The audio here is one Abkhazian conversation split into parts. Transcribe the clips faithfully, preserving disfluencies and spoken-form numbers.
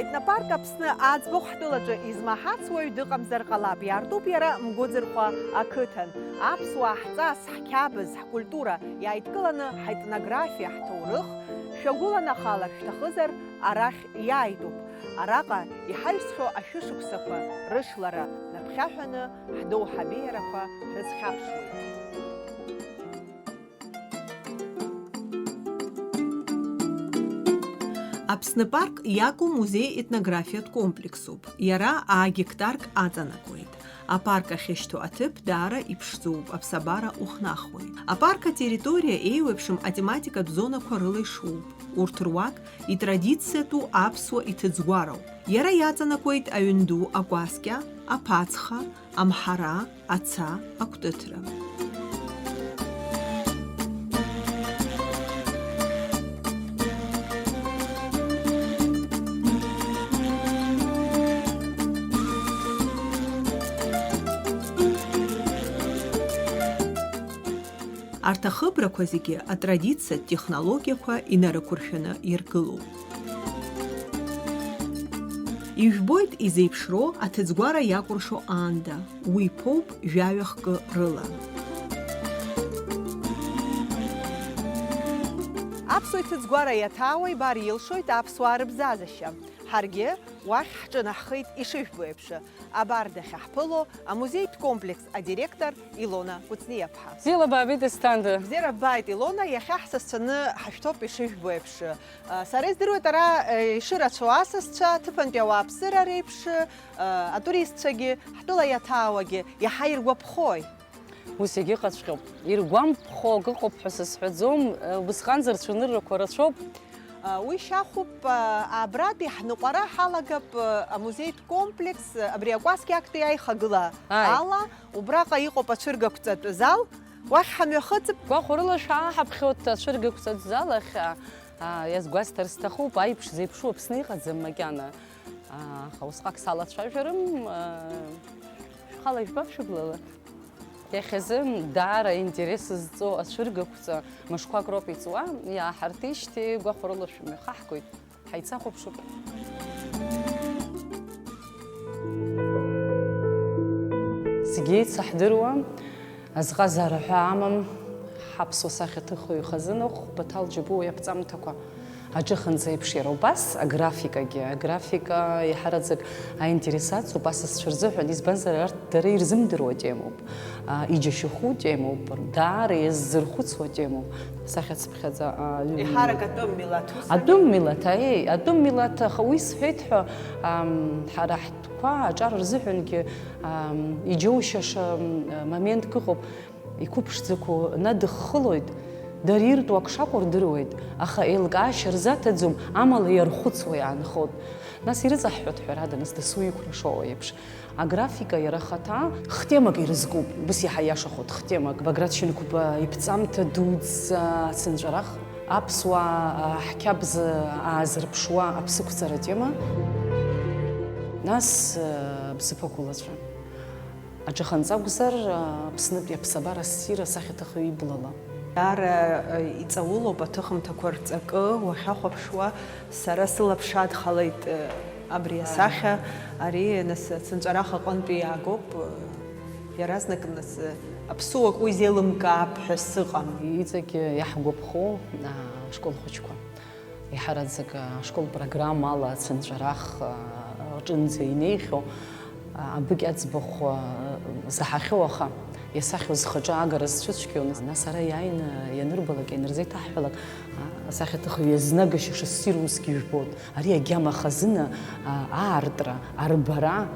Етнопарк Аԥсны аӡбахә ҳтәылаҿы измаҳац уаҩ дыҟамзар ҟалап, иаартуп иара Мгәыӡырхәа ақыҭан. Аԥсуаа ҳҵас, ҳқьабз, ҳкультура иааидкыланы ҳетнографиа, ҳҭоурых шәагәыланахалар шәҭахызар, арахь иааитәуп. Араҟа иҳаҩсхьоу ашәышықәсақәа рышлара наԥхьаҳәаны ҳдоуҳа беиарақәа ҳрызхьаԥшуеит. Аԥсны парк иаку музеи-етнографиатә комплексуп. Иара аа гектарк аҵанакуеит. Апарк ахьышьҭоу аҭыԥ даара иԥшӡоуп, аԥсабара ухнахуеит. Апарк атерриториа еиуеиԥшым атематикатә зонақәа рыла ишоуп. Урҭ руак итрадициатәу аԥсуа иҭыӡгәарауп. Иара иаҵанакуеит аҩн ду, акәасқьа, аԥацха, амҳара, аца, акәтыҭра. Арҭ ахыбрақәа зегьы атрадициатә технологиақәа инарықәыршәаны иргылоуп. Ижәбоит изеиԥшроу аҭыӡгәара иакәыршо аанда, уи ԥоуп жәаҩа хкы рыла. Аԥсуа иҭыӡгәара иаҭаауа ибар илшоит аԥсуаа рыбзазашьа. Ҳаргьы уахь ҳҿынаҳхеит ишыжәбо еиԥш. Абар дахьаҳԥыло амузеитә комплекс адиректор Илона Кәыҵниаԥҳа. Бзиала баабеит, Асҭанда. Бзиара ббааит, Илона, иахьа ҳсасцәаны ҳашәҭоуп ишыжәбо еиԥш. Сара издыруеит ара ишырацәоу асасцәа, аҭыԥантәи ауааԥсыра реиԥш, атуристцәагьы, ҳтәыла иаҭаауагьы иаҳа иргәаԥхои? Ус егьыҟаҵәҟьоуп. Иргәамԥхо акы ыҟоуп ҳәа сызҳәаӡом, убысҟанзар цәаныррақәа рацәоуп. Уи шьахәуп, абратәи ҳныҟәара ҳалагап, амузеитә комплекс, абри акәасқьа актәи аихагыла Ааи. ала, убраҟа иҟоуп ацәыргақәҵатә зал, уахь ҳамҩахыҵып. Гәахәарыла шәааҳаԥхьоит ацәыргақәҵатә зал ахь, а, а, иазгәасҭар сҭахуп, аиԥш зеиԥшу Аԥсны иҟаӡам макьана. А, аха усҟак салацәажәарым, а, шәхала ижәбап шәыблала. Иахьазы даара аинтерес зҵоу ацәыргақәҵа мышқәак роуп иҵуа, иааҳарҭижьҭеи гәахәарыла шәымҩахаҳгоит, ҳаицахәаԥшып. Зегь еицаҳдыруа, азҟазаара ҳәа амам, ҳаԥсуа сахьаҭыхҩы ихазы ныҟәх Баҭал Џьапуа иаԥҵамҭақәа. Аҿыханӡа еиԥш иара убас, аграфикагьы, аграфика иаҳараӡак аинтерес ацуп асасцәа рзыҳәан, избанзар, арҭ дара ирзымдыруа темоуп, а, иџьашьахәу темоуп, даара иаззырхәыцуа темоуп. Сахьацыԥхьаӡа, а, Еиҳарак атәым милаҭ ус Атәым ами? милаҭ, аиеи, атәым милаҭ, аха уи сҳәеит ҳәа, ам, ҳара ҳтәқәа аҿар рзыҳәангьы, ам, иџьоушьаша, м, моментк ыҟоуп. Иқәыԥшӡақәоу надыххылоит, дара иртәу ак шакәу рдыруеит, аха еилкаашьа рзаҭаӡом, амала иархәыцуа иаанхоит. Нас ирыҵаҳҳәоит, ҳәарада, нас дасу иқәра шоуа еиԥш. Аграфика иара ахаҭа хтемак ирызкуп, убыс иаҳа иашахоит хтемак. Баграт Шьынқәба иԥҵамҭа дуӡӡа ацынҵәарах, аԥсуаа, а, ҳқьабз аазырԥшуа аԥсықәҵара тема. Нас, а, бзыԥ агәылацәа. Аҿаханҵа акәзар, Аԥснытәи аԥсабара ссир асахьаҭыхҩы иблала. Даара иҵаулоуп аҭыхымҭақәа рҵакы, уахьахәаԥшуа, сара сылаԥш адхалеит абри асахьа, ари нас ацынҵәарах аҟынтәи иаагоуп, иаразнак нас аԥсуак уи зеилымкаап ҳәа сыҟам. Иҵегь иаҳгәаԥхо ашкол хәыҷқәа. Еиҳараӡак ашкол программала ацынҵәарах, а, рҿынӡа инеихьоу, а, абыкь аӡбахә, а, заҳахьоу, аха иасахьоу зхаҿы агара зцәыцәгьоу, нас ара иааины ианырбалак, ианырзеиҭаҳҳәалак, а, асахьаҭыхҩы иазнагашьа шыссиру усгьы ижәбоит. Ари агьама хазына, а, аартра, арбара,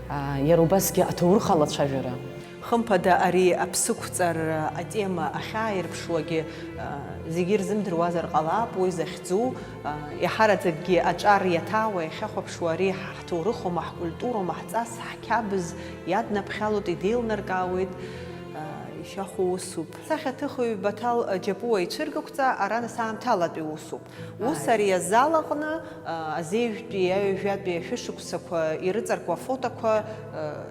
а, иара убасгьы аҭоурых алацәажәара. Хымԥада, ари аԥсықәҵара атема ахьааирԥшуагьы, а, зегьы ирзымдыруазар ҟалап, уи захьӡу, а, иаҳараӡакгьы аҿар иаҭаауа иахьахәаԥшуа ари ҳҭоурыхума, ҳкультураума, ҳҵас, ҳқьабз иаднаԥхьалоит, идеилнаркаауеит, а, ишәахәо усуп. Сахьаҭыхҩы Баҭал Џьапуа ицәыргақәҵа ара нас аамҭалатәи усуп. Ус Ааи. ари азал аҟны, а, азеижәтәи аҩажәатәи ашәышықәсақәа ирыҵаркуа афотоқәа, а,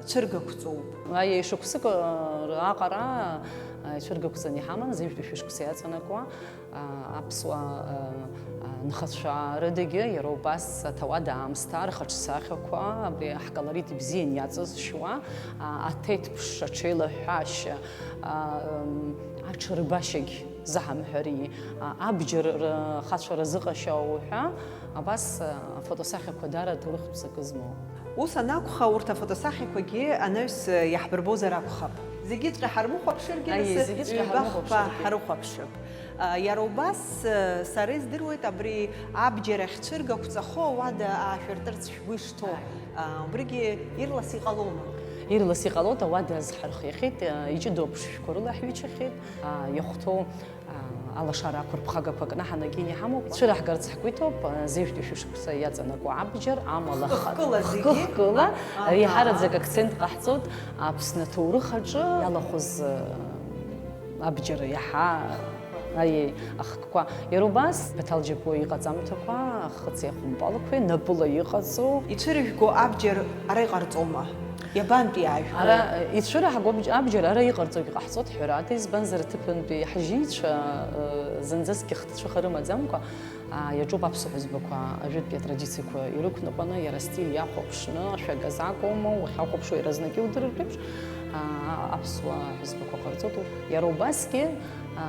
цәыргақәҵоуп. Аиеи, шықәсык, э, аҟара, э, ицәыргақәҵаны иҳаман, зежәтәи шәышықәса иаҵанакуа, а, аԥсуа, а, а, нхацәа рыдагьы иара убас аҭауад аамсҭа, рхаҿсахьақәа, абри ҳколорит ибзиан иаҵазшьуа, а, аҭеҭԥш, аҽеилаҳәашьа, а, м, аҽырбашьагь заҳамҳәари, а, абџьар рхацәа рзыҟашьа уҳәа, абас, а, афотосахьақәа даара ҭоурыхтә ҵакы змоу. Ус анакәха, урҭ афотосахьақәагьы анаҩс иаҳбырбозар акәхап. Зегьыҵәҟьа ҳармыхәаԥшыргьы, Аиеи, нас зегьыҵәҟьа ҩба-хԥа ҳармыхәаԥшыргьы. ҳарыхәаԥшып. А, иара убас, а, сара издыруеит абри абџьар ахьцәыргақәҵахо ауада аашәыртырц шәгәы ишҭоу. Ааи. А, убригьы ирлас иҟалома? Ирлас иҟалоит, ауада азҳархиахьеит, а, иҷыдоу аԥшшәқәа рыла ҳҩычахьеит, а, иахәҭоу алашара ақәырԥхагақәа кнаҳаны акьыни ҳамоуп. Цәыраҳгарц ҳгәы иҭоуп, зежәтәи шәышықәса иаҵанакуа абџьар, амала Хкы-хкыла зегьы? Хкы-хкыла, Аҳа. Еиҳараӡак акцент ҟаҳҵоит Аԥсны аҭоурых аҿы иалахәыз, абџьар иаҳа, аиеи, ахкқәа. Иара убас Баҭал Џьапуа иҟаҵамҭақәа, ахыци ахәымпалқәеи, напыла иҟаҵоу. Ицәырыжәго абџьар ара иҟарҵома? Иабантәи ажәлар? Ара, э, ицәыраҳго аб-, абџьар ара иҟарҵогьы ҟаҳҵоит, ҳәарада, избанзар, аҭыԥантәи ҳжьыҩцәа, э, зынӡаскгьы хҭацәыха рымаӡамкәа, а, иаҿуп аԥсуа ҳәызбақәа ажәытәтәи атрадициақәа ирықәныҟәаны, иара астиль иахәаԥшны, ашәага закәу, уахьахәаԥшуа иаразнак иудырыртә еиԥш, а, аԥсуа ҳәызбақәа ҟарҵоит. Иара убасгьы, а,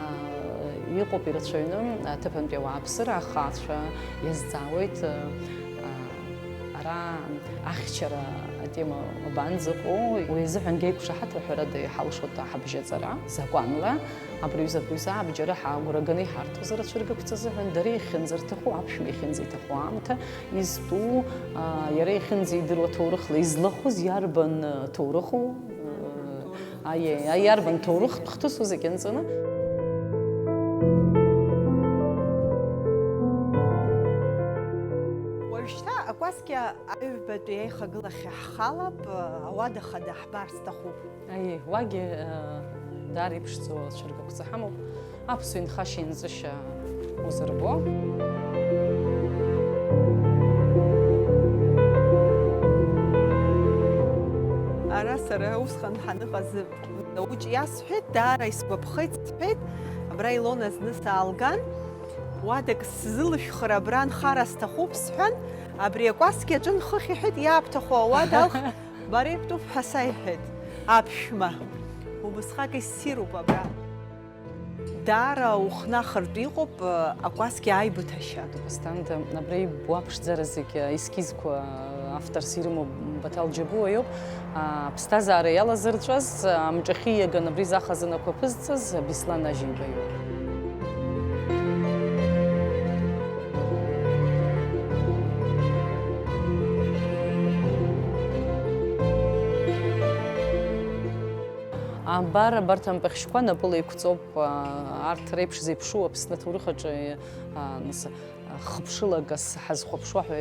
иҟоуп ирацәаҩны аҭыԥантәи ауааԥсыра ахацәа иазҵаауеит, а, а, Ара ахьчара атема абанӡаҟоу? Уи азыҳәангьы аиқәшаҳаҭра, ҳәарада, иҳалшоит ҳабжьаҵара закәанла. Абри аҩыза, абри аҩыза абџьар ҳагәра ганы иҳарҭозар ацәыргақәҵа азыҳәан, дара иахьынӡарҭаху, аԥшәма иахьынӡаиҭаху аамҭа изтәу, а, иара иахьынӡаидыруа ҭоурыхла излахәыз иарбан, а, ҭоурыху? Аиеи, аиеи, иарбан ҭоурыхтә хҭысу зегь анҵаны? Уажәшьҭа акәасқьа аҩбатәи аихагылахьы ҳхалап, ауада хада ҳбар сҭахуп. Аиеи, уагьы, э, даара иԥшӡоу ацәыргақәҵа ҳамоуп. Аԥсуа инхашьа-инҵышьа узырбо. Ара сара усҟан ҳаныҟаз Науҷ иасҳәеит, даара исгәаԥхеит, сҳәеит, абра Илона зны саалган, уадак сзылышәхыр, абра анхара сҭахуп, сҳәан, абри акәасқьа аҿын хыхь иҳәеит, иаабҭаху ауада алх, бара ибтәуп ҳәа саиҳәеит, аԥшәма. Убысҟак иссируп абра. Даара ухнахыртә иҟоуп, акәасқьа аибыҭашьа. Асҭанда, абра иббо аԥшӡара зегьы, аескизқәа, авторс ирымоу Баҭал Џьабуа иоуп. Аԥсҭазаара иалазырҵәаз, амҿахьы иаган абри захазынақәа ԥызҵаз Беслан Ажьиба иоуп. Абар, абарҭ ампахьшьқәа напыла иқәҵоуп, арҭ реиԥш зеиԥшу Аԥсны аҭоурых аҿы, нас, хыԥшылагас ҳазхәаԥшуа ҳәа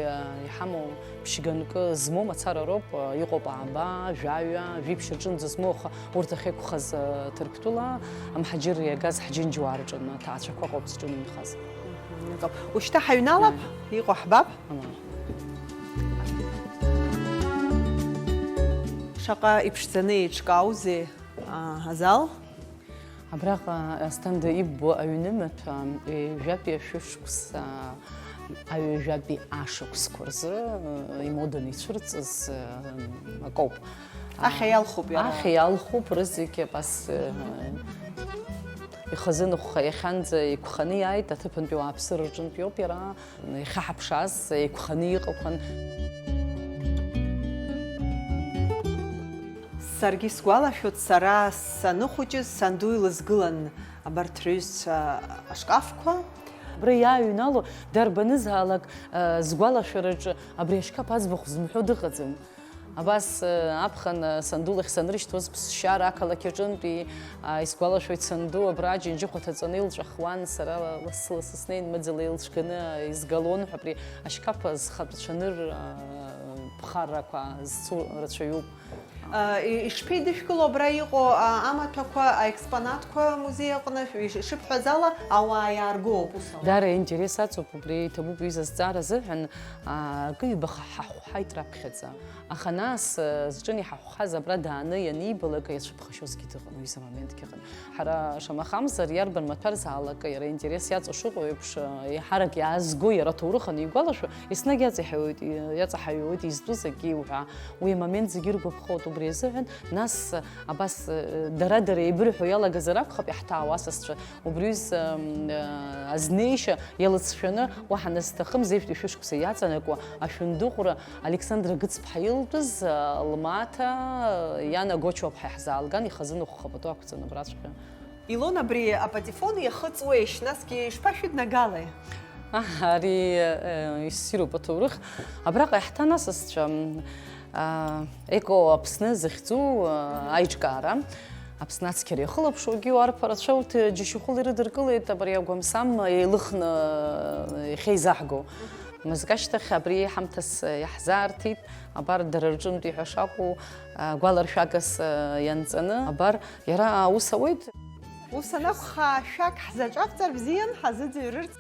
иҳамоу ԥшьганкы змоу мацара роуп, иҟоуп ааба, жәаҩа, жәиԥшь аҿынӡа змоу, аха урҭ ахьеиқәхаз, Ҭырқәтәыла амҳаџьырра иагаз ҳџьынџьуаа рҿы аҭаацәақәа ыҟоуп зҿынеихаз. Мгм. Ушьҭа ҳаҩналап, Ааи. Иҟоу ҳбап. Амала. Шаҟа иԥшӡаны еиҿкаузеи, а, азал? Абраҟа Асҭанда иббо аҩны маҭәа, ҩажәатәи ашәышықәса, аҩажәатәи ашықәсқәа рзы, э, имоданы ицәырҵыз, э, акоуп. Ахьа иалхуп иара. Ахьа иалхуп, рызегь абас, э, ихазы ныхәха иахьанӡа еиқәханы иааит, аҭыԥантәи ауааԥсыра рҿынтә иоуп иара. Иахьаҳаԥшааз еиқәханы иҟақәан. Саргьы исгәалашәоит, сара саныхәыҷыз, санду илызгылан абарҭ рҩызцәа ашкафқәа. Абра иааҩнало дарбанызаалак, э, сгәалашәараҿы абри ашьқаԥ аӡбахә зымҳәо дыҟаӡам. Абас, э, аԥхын, э, санду лахь санрышьҭуаз ԥсшьара ақалақь аҿынтәи, а, исгәалашәоит, санду абра Џьынџьыхәа ҭаҵаны илҵәахуан, сара лассы-лассы снеин, мыӡала илцәганы изгалон ҳәа, абри ашьқаԥ зхатә цәанырра, а, ԥхаррақәа зцу рацәаҩуп. А, и-, ишԥеидышәкыло абра иҟоу, а, амаҭәақәа, аекспонатқәа амузеи аҟны, иш-, ишыбҳәаз ала, ауаа иааргоуп ус ала. Даара интерес аҵоуп, убри иҭабуп ҩыза зҵаара азыҳәан, а, акы ҩбаха ҳахәҳаит раԥхьаӡа. Аха нас, а, зҿы иҳахәхаз абра дааны ианибалак, иацәыԥхашьозгьы дыҟан, ҩыза моментгьы ыҟан. Ҳара, шамахамзар, иарбан маҭәарзаалак иара интерес иаҵоу шыҟоу еиԥш, еиҳарак иаазго иара аҭоурых анигәалашәо, еснагь иаҵаҳәауеит, иаҵаҳәаҩуеит изтәыз акгьы иуҳәа. Уи амомент зегьы иргәаԥхоит, убри азыҳәан, нас, абас, дара-дара еибырҳәо иалагазар акәхап, иаҳҭаау асасцәа убри аҩыза, м, азнеишьа иалыцәшәаны, уаҳа назҭахым зежәтәи шәышықәса иаҵанакуа ашәындыҟәра Александра Гыцԥҳа илтәыз, лмаҭа, Иана Гочуаԥҳа иаҳзаалган, ихазы ныҟәхап атәы ақәҵаны абраҵәҟьа. Илона, абри апатефон иахыҵуеишь, насгьы ишԥашәыднагалеи? Аҳ, ари, э, иссируп аҭоурых. Абраҟа иаҳҭан асасцәа, м, а, Еко Аԥсны захьӡу, а, аиҿкаара. Аԥсны ацқьара иахылаԥшуагьы уарԥарацәа урҭ џьашьахәыла ирыдыркылеит абри агәамсам еилыхны, э, иахьа изаҳго. Мызкы ашьҭахь абри ҳамҭас иаҳзаарҭеит. Абар, дара рҿынтәи ҳәа шакәу, а, гәаларшәагас, а, ианҵаны, абар, иара аус ауеит. Ус анакәха, шәак ҳзаҿаҟәҵар бзиан, ҳазыӡырҩырц.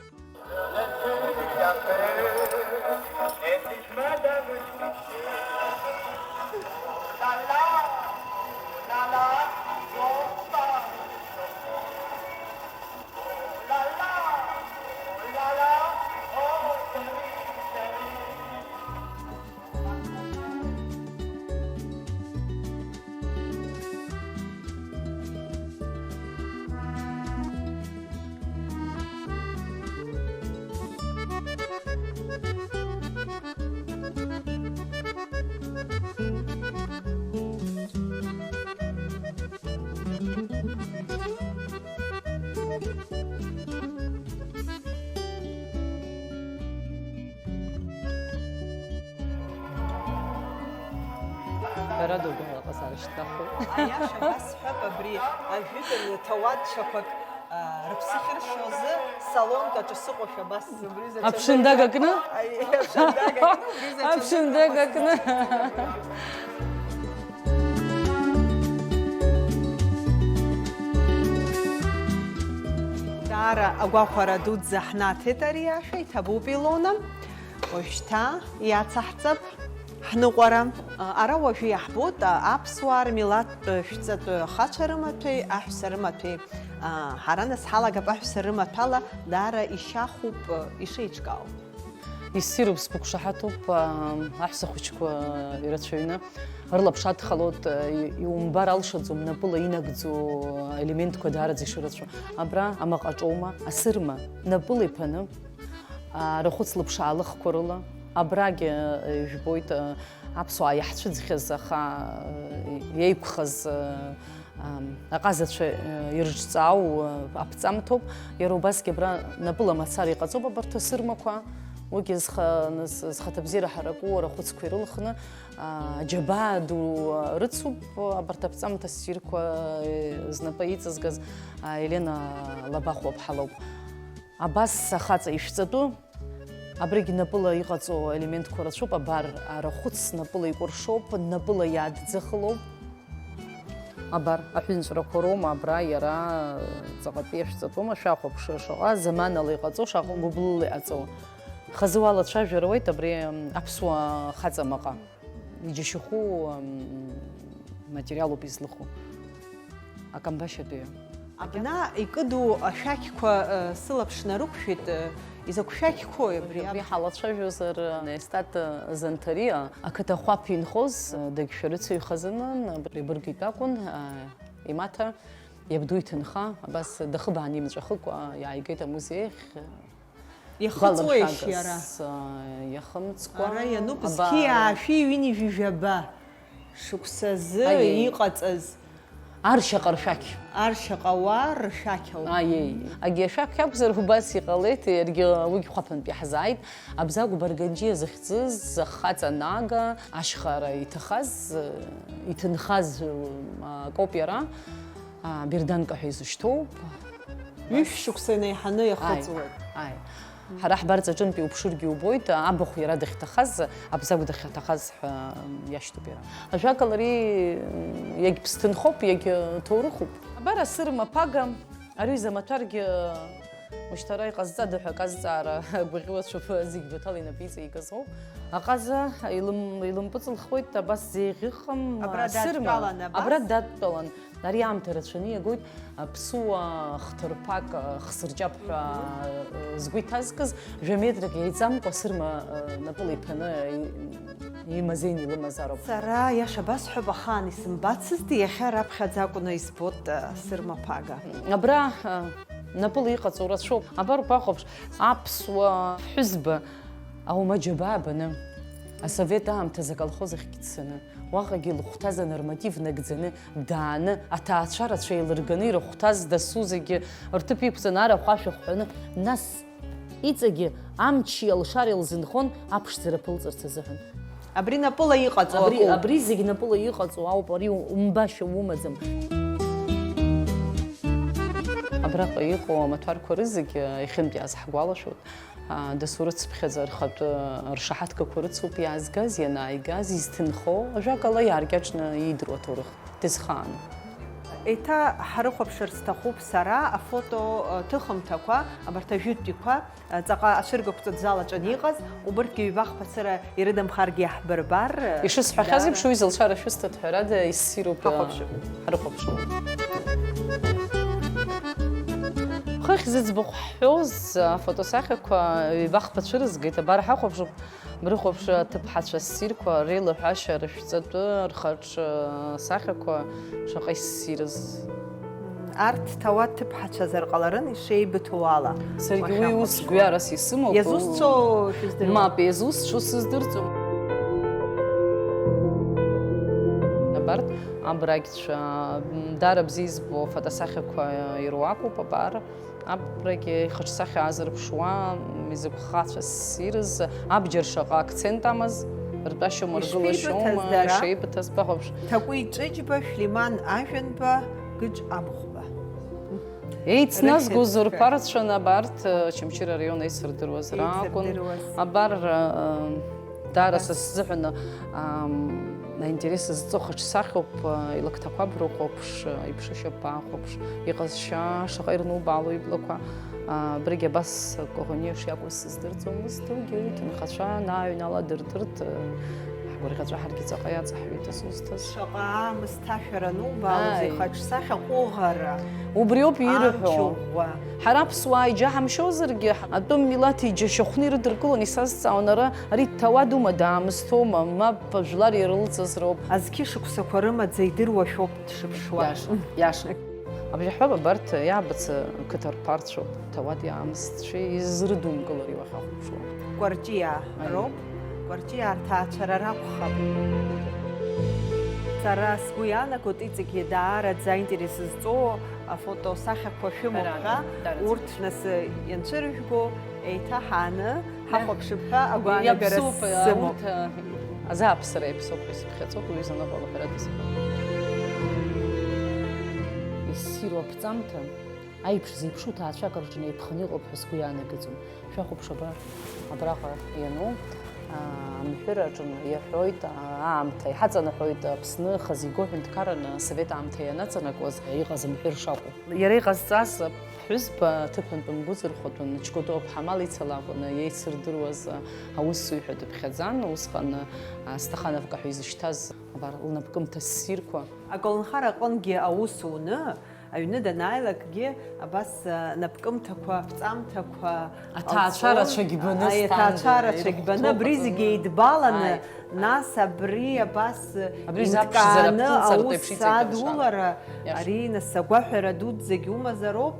Ҳәарада, угәалаҟазаара шьҭнахуеит. Аиаша басҳәап, абри ажәытәан ҭауадшьақәак, а, рыԥсы ахьыршьо азы салонк аҿы сыҟоушәа абас убри заҵәы Аԥшындага кны? Аи, аԥшындага кны, убри заҵәы Аԥшындага кны. Даара агәахәара дуӡӡа ҳнаҭеит ари ашәа, иҭабуп, Илона. Уажәшьҭа иацаҳҵап ҳныҟәара. Ара уажәы иаҳбоит аԥсуаа рмилаҭтә шәҵатәы ахацәа рымаҭәеи аҳәса рымаҭәеи. Ҳара нас ҳалагап аҳәса рымаҭәала, даара ишьахәуп ишеиҿкаау. Иссируп, сгәы қәшаҳаҭуп, аҳәса хәыҷқәа ирацәаҩны. Рылаԥш адхалоит, и-, иумбар алшаӡом напыла инагӡоу аелементқәа даараӡа ишырацәоу. Абра амаҟаҿоума, асырма, напыла иԥаны, а, рахәыц лыԥшаалыхқәа рыла, абрагь, э, ижәбоит, э, аԥсуаа иаҳцәыӡхьаз, аха, э, иеиқәхаз, э, ам, аҟазацәа, э, ирыҿҵаау, э, аԥҵамҭоуп. Иара убасгьы абра напыла мацара иҟаҵоуп абарҭ асырмақәа. Уигьы зха-, наз-, зхаҭабзиара ҳараку рахәыцқәа ирылхны, а, аџьабаа ду, а, рыцуп, абарҭ аԥҵамҭа ссирқәа, э, знапы иҵазгаз, а, Елена Лабахәуа-ԥҳа лоуп. Абас ахаҵа ишәҵатәу, абригь напыла иҟаҵоу елементқәа рацәоуп, абар, арахәыц напыла икәыршоуп, напыла иадӡахылоуп. Абар, аҳәынҵәрақәа роума абра иара ҵаҟатәи ашәҵатәоума, шәахәаԥш шаҟа заманала иҟаҵоу, шаҟа гәыблыла иҟаҵоу. Хазы уалацәажәар ауеит абри, м, аԥсуа хаҵа маҟа. Иџьашьахәу, м, материалуп излыху. Акамбашьатәи. Абна икыду ашәақьқәа, э, сылаԥш нарықәшәеит, э, изакә шәақьқәои абри? Абри ҳалацәажәозар, э, Наистат, э, Занҭариа, ақыҭа Хәаԥ инхоз, э, дагьшәарыцаҩ хазынын, абри Быргитә акәын, э, имаҭа, иабду иҭынха, абас дахыбаан имҵәахыкәа иааигеит амузеи ахь. Ихыҵуеишь иара? Гәаларшәагас, а, иахымҵкәа. Ара иануп, абар. Зқьи аашәи ҩынҩажәи жәаба шықәсазы Аиеи. Иҟаҵаз. Аршьаҟа ршәақь. Аршьаҟа уаа ршәақь ауп. Аиеи. Агьи ашәақь акәзар, убас иҟалеит, иаргьы уигь Хәаԥынтә иаҳзааит. Абзагә Барганџьиа захьӡыз, ахаҵа Нага, ашьхара иҭахаз, иҭынхаз, а, акоуп иара. А, Берданка ҳәа изышьҭоуп. Ҩышә шықәса инеиҳаны иахыҵуеит. Ааи, ааи. Ҳара ҳбарҵаҿынтәи уԥшыргьы убоит, абахә иара дахьҭахаз, Абзагә дахьаҭахаз ҳәа иашьҭоуп иара. Ажәакала, ари иагьԥсҭынхоуп, иагьҭоурыхуп. Абар асырма ԥага, ари замаҭәаргьы, мышьҭара иҟазҵада ҳәа акы азҵаара гәаӷьуацәоуп, зегь Баҭал инапы иҵеикыз ауп. Аҟаза илым-, илымпыҵылхуеит, абас зеиӷьыхым, Абра асырма. Дадтәалан абас? Абра дадтәалан. Ари аамҭа рацәаны иагоит, аԥсуа хҭырԥак, хсырҷап ҳәа, Мгм. Згәы иҭазкыз, жәа-метрак еиҵамкәа асырма, напыла иԥаны и-, имазеин илымазароуп. Сара, иаша басҳәап, ахаан исымбацызт, иахьа раԥхьаӡа акәны избоит, асырма ԥага. Абра, напыла иҟаҵоу рацәоуп. Абар убахәаԥш, аԥсуа ԥҳәызба, аума џьабаа баны, асовет аамҭазы аколхоз ахьгьы дцаны, уаҟагьы лыхәҭаз анорматив нагӡаны, дааны, аҭаацәа рацәа еилырганы ирыхәҭаз дасу зегьы рҭыԥ иқәҵаны арахә ашәа хҳәаны, нас иҵегьы амчи алшареи лзынхон аԥшӡара ԥылҵырц азыҳәан. Абри напыла иҟаҵоу Абри, акоуп. Абри зегь напыла иҟаҵоу ауп, ари умбашьа умаӡам. Абраҟа иҟоу амаҭәарқәа рызегь, иахьынтәи азҳгәалашәоит. Дасу рыцыԥхьаӡа рхатәы ршаҳаҭгақәа рыцуп иаазгаз, ианааигаз, изҭынхо, ажәакала, иааркьаҿны иидыруа аҭоурых дызхааны. Еиҭа ҳрыхәаԥшыр сҭахуп сара афото ҭыхымҭақәа, абарҭ ажәытәтәиқәа, ҵаҟа ацәыргақәҵатә зал аҿы аниҟаз, убырҭгьы ҩба-хԥа цыра ирыдамхаргьы иаҳбырбар, Ишысҳәахьаз даара еиԥш, уи зылшара шәысҭоит, ҳәарада, иссируп, Ҳахәаԥшып. Ҳрыхәаԥшып. Хыхь зыӡбахә ҳҳәоз афотосахьақәа ҩба-хԥа цәырызгеит, абар ҳахәаԥшып, брыхәаԥш аҭыԥҳацәа ссирқәа, реилаҳәашьа рышәҵатәы, рхаҿы сахьақәа шаҟа иссирыз. Арҭ ҭауад ҭыԥҳацәазар ҟаларын, ишеибыҭоу ала. Саргьы уи ус гәҩарас исымоуп. Иазусҭцәоу шәыздыруам? Мап, иазусҭцәоу сыздырӡом. Абарҭ абрагьцәа, м, даара бзиа избо афотосахьақәа ируакуп, абар. Абрагьы ихаҿсахьа аазырԥшуа, изакә хацәа ссирыз, абџьар шаҟа акцент амаз, ртәашьоума, Ишԥеибыҭаз ргылашьоума, дара? Ишеибыҭаз, бахәаԥш. Ҭакәи Ҷыџьба, Шәлиман Ажәанба, Гыџ Амхәба. Еицназгоз Рыхьӡқәа. Рԥарцәан абарҭ, Очамчыра араион еицырдыруаз ракәын. Еицырдыруаз. Абар, даара са сзыҳәан, ам, аинтерес зҵо хаҿсахьоуп, илакҭақәа брыхәаԥш, иԥшышьапқәа ахәаԥш, иҟазшьа шаҟа ирнубаало иблақәа. Абригь абас Коӷониа шиакәыз сыздырӡомызт, уигьы иҭынхацәа анааҩнала дырдырт, ҳгәырӷьаҵәа ҳаргьы ҵаҟа иаҵаҳәҳәеит асусҭаз. Шаҟа аамысҭашәара анубаалозеи, Ааи. Хаҿсахьа ҟәыӷара, Убриоуп ирҳәо. Амч ӷәӷәа. Ҳара аԥсуаа иџьаҳамшьозаргьы, атәым милаҭ иџьашьахәны ирыдыркылон, исазҵаауан ара, ари дҭауадума, даамысҭоума, мап, жәлар ирылҵыз роуп. Азқьышықәсақәа рымаӡа идыруашәоуп дшыԥшуа. Иаша, иаша. Абжьаҳәа абарҭ иаабац қыҭа рԥарцәоуп, ҭауади-аамсҭцәеи изрыдумкылари уахьахәаԥшуа? Кәарҷиаа Аиеи. Роуп. Кәарҷиаа рҭаацәара ракәхап. Сара сгәы иаанагоит, иҵегьы даараӡа аинтерес зҵоу афотосахьақәа шәымоуп Ҳәарада, ҳәа, даараӡа. Урҭ нас ианцәыржәго, еиҭа ҳааны Ҳахәаԥшып ҳәа агәаанагара Иаԥсоуп, сымоуп. Урҭ, а, азааԥсара иаԥсоуп ҳәа исыԥхьаӡоит, уи заныҟала ҳәарада сыҟоуп. Иссиру аԥҵамҭа, аиԥш зеиԥшу ҭаацәак рҿы инеиԥханы иҟоуп ҳәа сгәы иаанагаӡом. Шәахәаԥш абар, абраҟа иану, а, амҳәыр аҿы иаҳәоит, а, аамҭа иҳаҵанаҳәоит Аԥсны хазы игоу ҳәынҭқарраны асовет аамҭа ианаҵанакуаз иҟаз амҳәыр шакәу. Иара иҟазҵаз аԥҳәызба аҭыԥантә мгәыҵырхәатәын, Чкодоу аԥҳа амал ицала акәын, иеицырдыруаз аусзуҩ ҳәа дыԥхьаӡан, усҟан, а, Стахановка ҳәа изышьҭаз, абар, лнапкымҭа ссирқәа. Аколнхара аҟынгьы аус уны, аҩны данааилакгьы, абас, а, напкымҭақәа, аԥҵамҭақәа, Аҭаацәа алҵон. Рацәагь баны, Аи, аҭаацәа Станда рацәагь баны, ирыхәҭоуп абри зегьы акы. Еидбаланы, Аи. Нас абри абас Абри изаԥшӡара инҭкааны аԥхынҵартә аус еиԥш иҵегь алшара. Адулара, Иаша. Ари нас агәаҳәара дуӡӡагь умазароуп,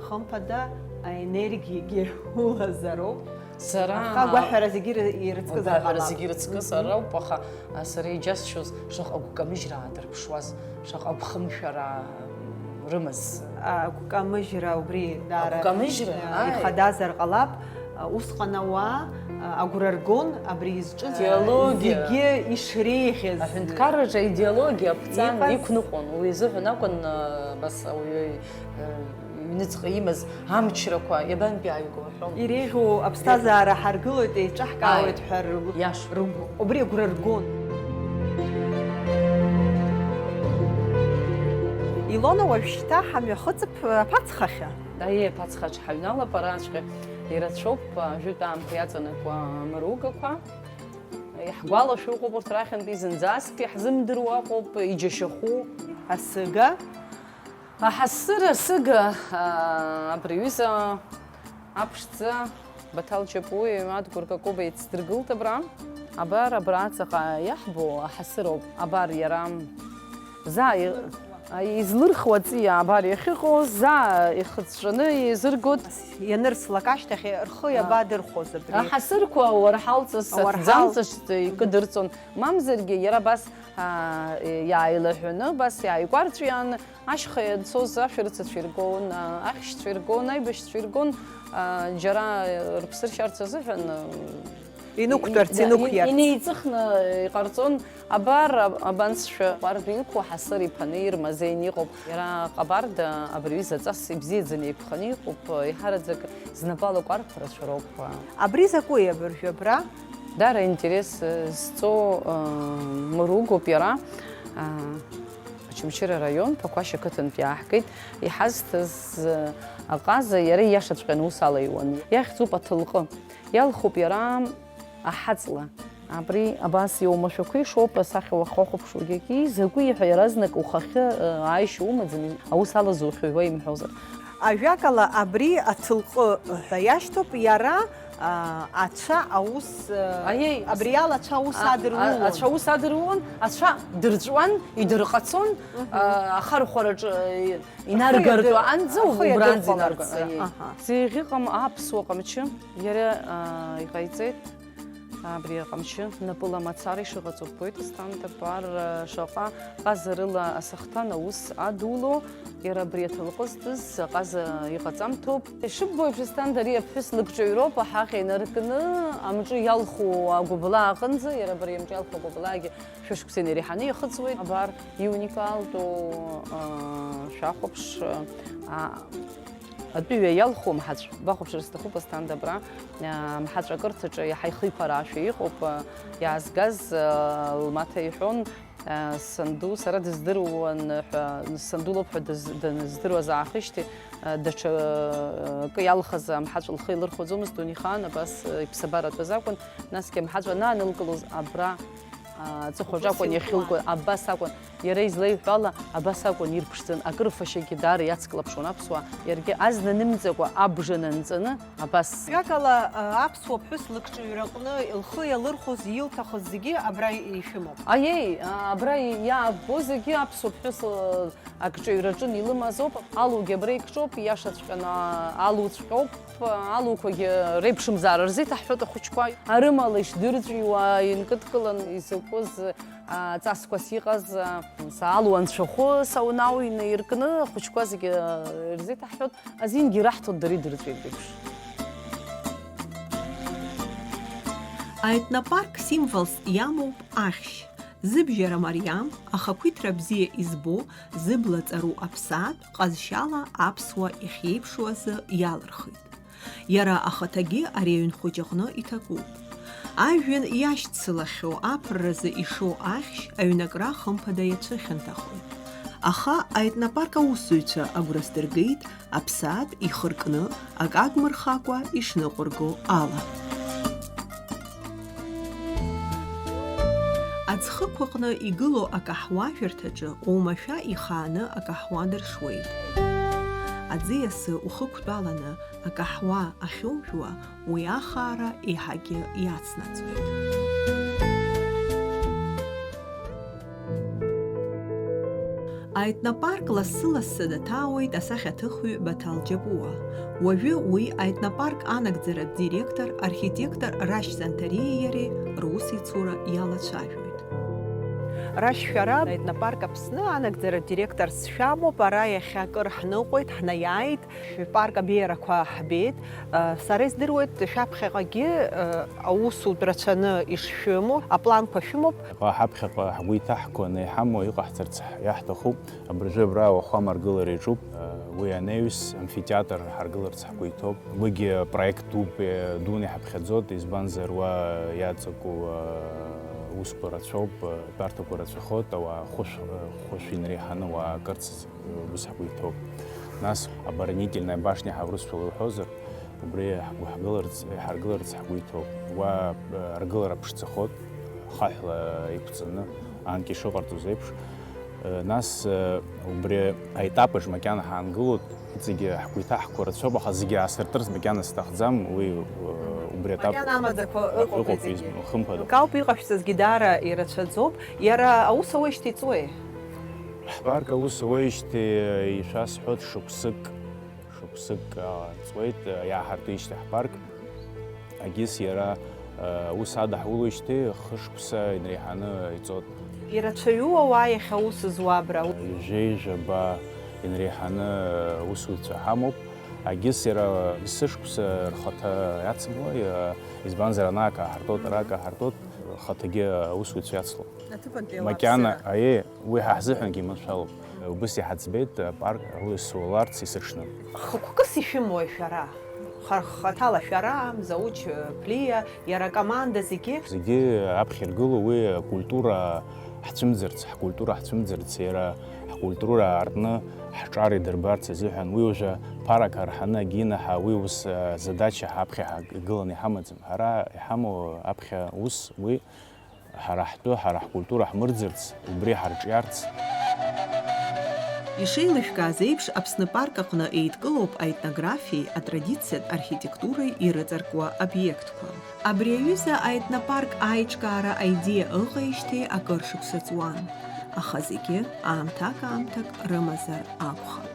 хымԥада аенергиагьы улазароуп. Сара Аха агәаҳәара зегьы иры-, ирыцкызар агәаҳәара ҟалап. Зегьы ирыцкызар Мгм. Ауп, аха, а, сара иџьасшьоз шаҟа агәкамыжьра аадырԥшуаз, шаҟа агәхымшәара рымаз. Агәкамыжьра убри даара, Агәкамыжьра, э, ааи. Ихадазар ҟалап. Усҟан ауаа, э, агәра ргон абри изҿыз, э, Идеологиа. Зегьы ишреиӷьыз. Аҳәынҭқарраҿы аидеологиа аԥҵан Иҟаз. Иқәныҟәон. Уи азыҳәан акәын, э, Ас ауаҩы, э, иҩныҵҟа имаз амчрақәа иабантәи ааигәоу ҳәом. Иреиӷьу аԥсҭазаара ҳаргылоит, еиҿаҳкаауеит ҳәа ргәы. Иашоуп. Убри агәра ргон. Илона, уажәшьҭа ҳамҩахыҵып аԥацхахьы. Аиеи, аԥацхаҿ ҳаҩналап араҵәҟьа. Ирацәоуп ажәытә аамҭа иаҵанакуа амаругақәа. Иаҳгәалашәо ыҟоуп урҭ рахьынтәи, зынӡаск иаҳзымдыруа ыҟоуп, иџьашьахәу. Асыга. Аҳасыр асыга, аа, абри аҩыза аԥшӡа Баҭал Ҷапуи Мад Гәыркакоба еицдыргылт абра. Абар, абра аҵаҟа иаҳбо аҳасыроуп. Абар иара. Заа и-, излырхуа аҵиаа абар иахьыҟоу, заа ихыҵәҵәаны еизыргоит. Ианырслак ашьҭахь рхы иабадырхәоз абри? Аҳасырқәа уарҳалҵас, уарҳал- аҭӡамцашт икыдырҵон, мамзаргьы иара абас, аа, иааилаҳәаны, абас иааикәарҵәиааны, ашьха ианцоз ашәарыцацәа иргон, аа, ахьшьцәа иргон, аибашьцәа иргон, аа, џьара рыԥсы ршьарц азыҳәан, аа, Инықәтәарц, и-, инықәиарц. Инеиҵыхны иҟарҵон, абар, аб-, абан сшәа, ҟәардә иқәу ҳасыр иԥаны ирмазеин иҟоуп. Иара ҟабарда абри аҩыза аҵас ибзиаӡаны еиқәханы иҟоуп, еиҳараӡак знапала кәарԥ рацәа роуп. Абри закәи абыржәы абра? Дара интерес, э, зҵоу, э, мыругоуп иара, э, Очамчыра араион, Ԥақәашь ақыҭантә иааҳгеит, иҳазҭаз, э, аҟаза иара ииашаҵәҟьаны ус ала иуан. Иахьӡуп аҭылҟы. Иалхуп иара аҳаҵла. Абри абас иоумашәақәа ишоуп асахьа уахахәаԥшуагьы, закәи ҳәа иаразнак ухахьы, э, ааишьа умаӡам, аус алазухьои уа имҳәозар. Ажәакала, абри аҭылҟы ҳәа иашьҭоуп, иара, а, ацәа аус, а, Аиеи, абри ала ацәа аус а, а, адырулон. Ацәа аус адырулон, ацәа дырҵәуан, идырҟацон, Мгм. а, ахархәараҿы, э, Инаргартә аҟынӡа, ахы убранӡа иадырхәаларц, инаргон, аиеи. Аҳа. Зеиӷьыҟам аԥсуа ҟамчы иара, аа, иҟаиҵеит. Абри аҟамчы напыла мацара ишыҟаҵо ббоит, Асҭанда, абар, шаҟа ҟазарыла асахҭан аус адуло, иара абри аҭылҟы зтәыз аҟаза иҟаҵамҭоуп. Ишыббо еиԥш, Асҭанда, ари аԥҳәыс лыкҿаҩроуп, аҳаҟьа инаркны, амҿы иалху агәыблаа аҟынӡа, иара абри амҿы иалху агәыблаагьы Шәышықәса инареиҳаны иахыҵуеит. Абар, иуникалтәу, аа, шәахәаԥш, аа, атәыҩа иалху амҳаҵә. Бахәаԥшыр сҭахуп, Асҭанда, абра, аа, амҳаҵә акырҭаҿы иаҳа ихиԥараашәа иҟоуп, аа, иаазгаз, аа, лмаҭа иҳәон, аа, санду, сара дыздыруан ҳәа, санду лоуп ҳәа дыз-, даныздыруаз аахижьҭеи, аа, даҽа, аа, акы иалхыз амҳаҵә лхы илырхуаӡомызт, дунеихаан абас, аа, иԥсабаратәыз акәын, насгьы амҳаҵә анаанылкылоз абра, Аҵыхәаҿы акәын иахьылго, абас акәын. Иара излеиҳәо ала, абас акәын ирԥшӡан, акрыфашьагьы даара иацклаԥшуан аԥсуаа, иаргьы азна нымҵакәа абжа нанҵаны, абас. Ҩакала, аԥсуа ԥҳәыс лыкҿыҩраҟны лхы иалырхәоз, илҭахыз зегьы абра ишәымоуп. Аиеи, абра иааббо зегьы аԥсуа ԥҳәыс, Акҿыҩраҿы илымазоуп, алугьы абра икҿоуп, ииашаҵәҟьаны алуҵәҟьоуп, алуқәагьы реиԥшымзаара рзеиҭаҳҳәоит ахәыҷқәа. Арымала ишдырҵәиуа инкыдкылан изакәыз, а, ҵасқәас иҟаз, а, са алу анцәахәы сауна инаркны ахәыҷқәа зегьы, а, ирзеиҭаҳҳәоит, азингьы ираҳҭоит дара идырҵәиит еиԥш. Аетнопарк символс иамоуп ахьшь. Зыбжьара мариам, ахақәиҭра бзиа избо, зыбла ҵару аԥсаатә, ҟазшьала аԥсуа иахьеиԥшу азы иалырхит. Иара ахаҭагьы ари аҩн хәыҷ аҟны иҭакуп. Ажәҩан иашьцылахьоу аԥырразы ишоу ахьшь аҩнакра хымԥада иацәыхьанҭахоит. Аха аетнопарк аусзуҩцәа агәра сдыргеит, аԥсаатә ихыркны, акы агмырхакәа ишныҟәырго ала. Аӡхықә аҟны игылоу акаҳуажәырҭаҿы оумашәа ихааны акаҳуа дыршуеит. Аӡиасы ухықәтәаланы акаҳуа ахьоужәуа, уи ахаара еиҳагьы иацнаҵоит. Аетнопарк лассы-лассы даҭаауеит асахьаҭыхҩы Баҭал Џьапуа. Уажәы уи аетнопарк анагӡаратә директор, архитектор Рашь Занҭариеи иареи русеицура иалацәажәоит. Рашь, шәара Етнопарк Аԥсны анагӡара директорс шәамоуп, ара иахьа акыр ҳныҟәеит, ҳнаиааит, шәпарк абеиарақәа ҳбеит. Сара издыруеит, шәаԥхьаҟагьы аусутә рацәаны ишшәымоу, апланқәа шәымоуп. Ҳаԥхьаҟа ҳгәы иҭаҳкуаны иҳамоу, иҟаҳҵарц иаҳҭахуп. Абыржәы абра ауахәама аргылара иаҿуп, уи анаҩс амфитеатр ҳаргыларц ҳгәы иҭоуп. Уигьы проект дуп, дуны иҳаԥхьаӡоит, избанзар уа иаҵаку аусқәа рацәоуп, атәарҭақәа рацәахоит, ауаа хәышә, хәышә инреиҳаны уаа акырц ус ҳгәы иҭоуп. Нас оборонительная башня ҳәа урысшәала иуҳәозар, убри ҳгәы ҳгыларц, иҳаргыларц ҳгәы иҭоуп. Уа аргылара ԥшӡахоит, хаҳәла иқәҵаны, анкьа ишыҟарҵоз еиԥш. Нас убри аетап аҿы макьана ҳаангылоит, иҵегьы ҳгәы иҭаҳкуа рацәоуп, аха зегьы аасыртырц макьана сҭахӡам, уи убри аетап Макьана амаӡақәа ыҟоуп, ыҟоуп, иҵегьы. Хымԥада. Кауп, иҟашәҵазгьы даара ирацәаӡоуп. Иара аус ауеижьҭеи иҵуеи? Ҳпарк аус ауеижьҭеи ишәасҳәоит, шықәсык, шықәсык, а, ҵуеит, а, иааҳартуеижьҭеи ҳпарк. Агьыс иара, а, ус адаҳулоижьҭеи хышықәса инреиҳаны иҵоит. Ирацәаҩу ауаа иахьа аус зуа абра? Ҩажәеи жәаба инреиҳаны усуцәа ҳамоуп. Агьыс иара есышықәса рхаҭа иацымлои, а, избанзар, ана акы ааҳартуеит, ара акы ааҳартуеит, рхаҭагьы аусуцәа иацлон. Аҭыԥантәи ауааԥсыра. Макьана, аиеи, уи ҳа ҳзыҳәангьы иманшәалоуп. Убыс иҳаӡбеит апарк, уи суаларц исыҽны. Хықәкыс ишәымои шәара? Ха-, хаҭала шәара, Мзауч Ԥлиа, иара акоманда зегьы? Зегьы аԥхьа иргыло уи акультура ҳцәымӡырц, ҳкультура ҳцәымӡырц, иара ҳкультура аартны ҳҿар идырбарц азыҳәан, уи уажәы ԥарак арҳаны агьинаҳа, уи ус, а, задача ҳаԥхьа ҳагыланы иҳамаӡам. Ҳара иҳамоу аԥхьа ус уи Ҳара ҳтәы, ҳара ҳкультура ҳмырӡырц, убри ҳарҿиарц. Ишеилышәкааз еиԥш, Аԥсны парк аҟны еидкылоуп аетнографиеи атрадициатә архитектуреи ирыҵаркуа обиектқәа. Абри аҩыза аетнопарк аиҿкаара аидеиа ыҟаижьҭеи акыр шықәса ҵуан, аха зегьы аамҭак-аамҭак рымазар акәхап.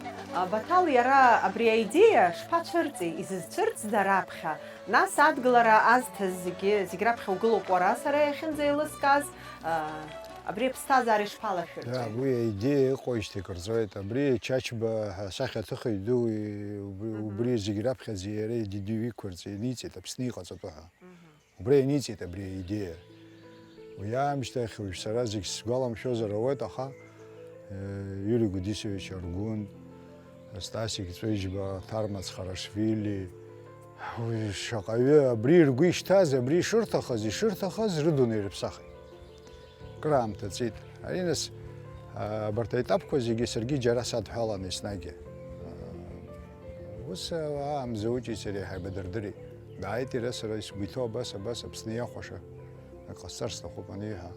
Баҭал иара абри аидеиа шԥацәырҵи, изызцәырҵда раԥхьа? Нас адгылара азҭаз зегьы, зегь раԥхьа угылоуп уара, сара иахьынӡеилыскааз, а, абри аԥсҭазаара ишԥалашәырҵәеи? Уи аидеиа ыҟоижьҭеи акыр ҵуеит. Абри Чачба ҳәа асахьаҭыхҩы ду, уи, убри, Мгм. Убри зегь раԥхьаӡа иара идидиу иқәырҵеит, иниҵеит Аԥсны иҟаҵатәы ҳәа. Мгм. Убра иниҵеит абри аидеиа. Уи аамышьҭахь уажә сара зегь сгәаламшәозар ауеит, аха, э, Иури Гәдисович Аргәын, Стасик Ҵәыџьба, Ҭарма Цхарашвили, уи шаҟаҩы абри ргәы ишҭаз, абри ишырҭахыз, ишырҭахыз рыдунеи рыԥсахит. Краамҭа ҵит. Ари нас, а, абарҭ аетапқәа зегьы саргьы џьара садҳәалан еснагь. А, ус, а, Мзауҷи сареи ҳаибадырдырит. Дааит иара, сара исгәы иҭоу абас, абас Аԥсны иахәаша. Ак ҟасҵар сҭахуп аниҳәа.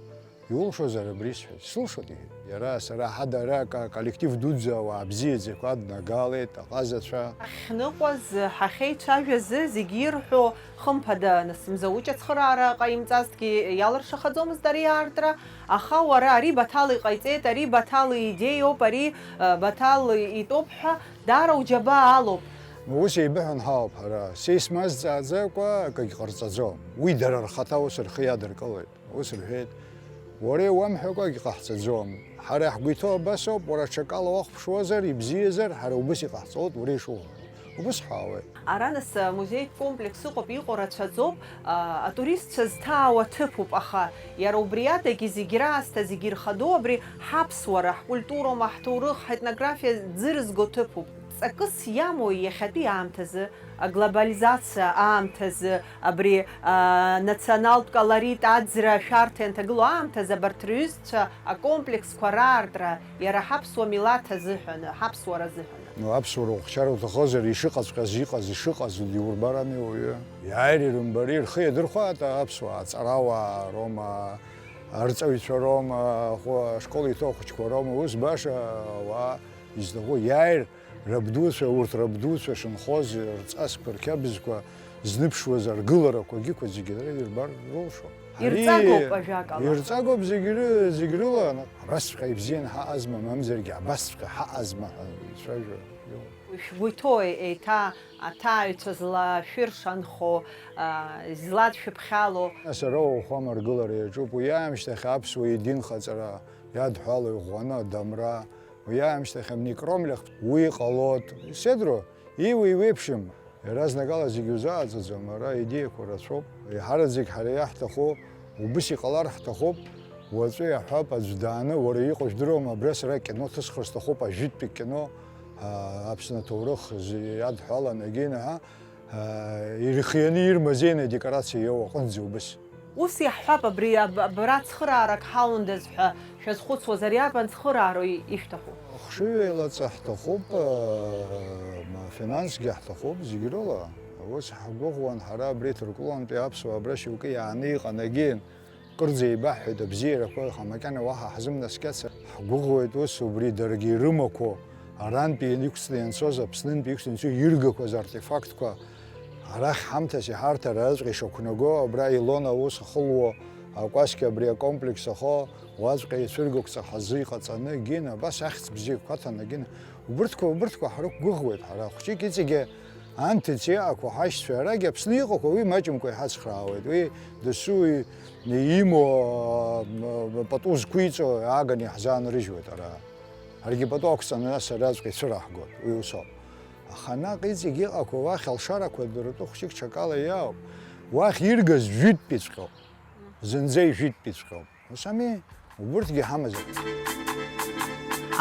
Иулшозар абри сҳәеит, сылшоит, иҳәеит. Иара сара ҳада ара ка-, коллектив дуӡӡа ауаа бзиаӡақәа аднагалеит, аҟазацәа. Ҳахьныҟәаз, ҳахьеицәажәаз зегьы ирҳәо, хымԥада, нас Мзауҷ ацхыраара ҟаимҵазҭгьы иалыршахаӡомызт ари аартра, аха уара ари Баҭал иҟаиҵеит, ари Баҭал идеиоуп, ари, э, Баҭал итәоуп ҳәа даара уџьабаа алоуп. Ус еибыҳәан ҳауп ҳара, са исмазҵааӡакәа акгьы ҟарҵаӡом. Уи дара рхаҭа ус рхы иадыркылоит. Ус рҳәеит, уара иуамҳәакәагь ҟаҳҵаӡом. Ҳара ҳгәы иҭоу абас ауп, уара аҽакала уахәаԥшуазар, ибзиазар, ҳара убыс иҟаҳҵалоит, уара ишуҳәо. Убыс ҳәаауеит. Ара нас, а, музеитә комплекс ыҟоуп, иҟоу рацәаӡоуп, а, атуристцәа зҭаауа ҭыԥуп, аха иара убри адагьы зегь раасҭа, зегь ирхадоу абри ҳаԥсуара, ҳкультуроума, ҳҭоурых, ҳетнографиа ӡырызго ҭыԥуп. Ҵакыс иамоу иахьатәи аамҭазы, аглобализациа аамҭазы, абри, аа, националтә колорит аӡра ашәарҭа ианҭагылоу аамҭазы абарҭ рҩызцәа акомплексқәа раартра иара ҳаԥсуа милаҭ азыҳәаны, ҳаԥсуара азыҳәаны. Ну, аԥсуара ухәшьар уҭахозар, ишыҟаҵәҟьаз, иҟаз, ишыҟаз иурбарами уаҩы. Иааир ирымбари, рхы иадырхәаат аԥсуаа, аҵарауаа роума, арҵаҩцәа роума, ахәы-, ашкол иҭоу ахәыҷқәа роума, ус баша ауаа изҭаху иааир, Рабдуцәа, урҭ рабдуцәа шынхоз, рҵасқәа, рқьабзқәа зныԥшуаз аргыларақәагьы зегьы дара ирбар рылшон. Ирҵагоуп, ари ажәакала. Ирҵагоуп зегь ры-, зегь рыла, абасҵәҟьа ибзианы ҳаҟазма, мамзаргьы абасҵәҟьа ҳаҟазма ҳәа ицәажәо. Шәгәы иҭоуи еиҭа аҭааҩцәа злашәыршанхо, а, зладшәыԥхьало? Нас ара уахәама ргылара иаҿуп, уи аамышьҭахь аԥсуа идинхаҵара иадҳәало иӷәӷәаны адамра, уи аамышьҭахь амникромльах уи ҟалоит. Седро, иуеи иуеиԥшым, иаразнакала зегьы узааӡаӡом, ара идеиақәа рацәоуп. Еиҳараӡак ҳара иаҳҭаху убыс иҟалар ҳҭахуп. Уаҵәы иаҳҳәап, аӡә дааны, уара иҟоу жәдыруама, абра сара кино ҭысхыр сҭахуп, ажәытәтәи кино, а, Аԥсны аҭоурых зи-, иадҳәалан, егьинаҳа, а, ирхианы ирмазеины адекорациа иоуа аҟынӡа убыс. Ус иаҳҳәап, абри аб-, абра цхыраарак ҳаундаз ҳәа шәазхәыцуаз, ари арбан цхыраароу ишәҭаху? Хшыҩ еилаҵа ҳҭахуп, а, ма, финансгьы ҳҭахуп, зегь рыла. Ус ҳгәыӷуан ҳара абри Ҭырқәтәылантәи аԥсуаа абра шьоукы иааны иҟан, егьин. Кырӡа еибаҳҳәеит абзиарақәа, аха макьана уаҳа ҳзымнаскьац, ҳгәыӷуеит ус убри даргьы ирымақәоу, арантәи иқәҵны ианцоз, Аԥснынтәи иқәҵны ианцо иргақәаз артефактқәа арахь ҳамҭас иҳарҭар, араҵәҟьа ишақәнаго, абра Илона аус ахылуо, акәасқьа абри акомплекс ахо, уаҵәҟьа ицәыргақәҵа ҳазы иҟаҵаны, Гина, абас ахьӡ бзиақәа аҭаны, Гина, убырҭқәа, убырҭқәа ҳрықәгәыӷуеит ҳара, хәҷык иҵегьы Анҭыҵ иҟақәоу ҳашьцәа, арагь Аԥсны иҟақәоу уи маҷымкәа иҳацхраауеит. Уи дасу и-, имоу, а, м, пату зқәиҵо ааганы иаҳзаанрыжьуеит ара. Ҳаргьы пату ақәҵаны, нас араҵәҟьа ицәыраҳгоит. Уи усоуп. Аха наҟ иҵегь иҟақәоу уахь алшарақәа дыртәы хәҷык ҽакала иаауп. Уахь иргаз жәытәтәиҵәҟьоуп. Зынӡа ижәытәтәиҵәҟьоуп. Ус ами, убырҭгьы ҳамазар.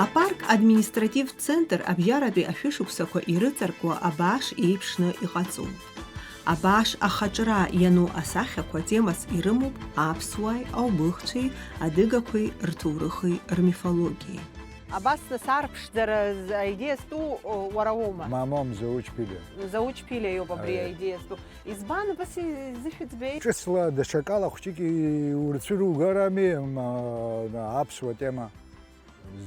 Апарк административтә центр абжьаратәи ашәышықәсақәа ирыҵаркуа абааш еиԥшны иҟаҵоуп. Абааш ахаҿра иану асахьақәа темас ирымоуп аԥсуааи, аубыхцәеи, адыгақәеи рҭоурыхи рмифологиеи. Абас нас арԥшӡара з-, аидеиа зтәу, о, уара уоума? Мамоу, Мзауч Ԥилиа. Мзауч Ԥилиа иоуп абри Аиеи. Аидеиа зтәу. Избан абас изышәыӡбеи? Ҿыцла даҽакала хәҷык иурцәыругарами, м, а, аԥсуа тема?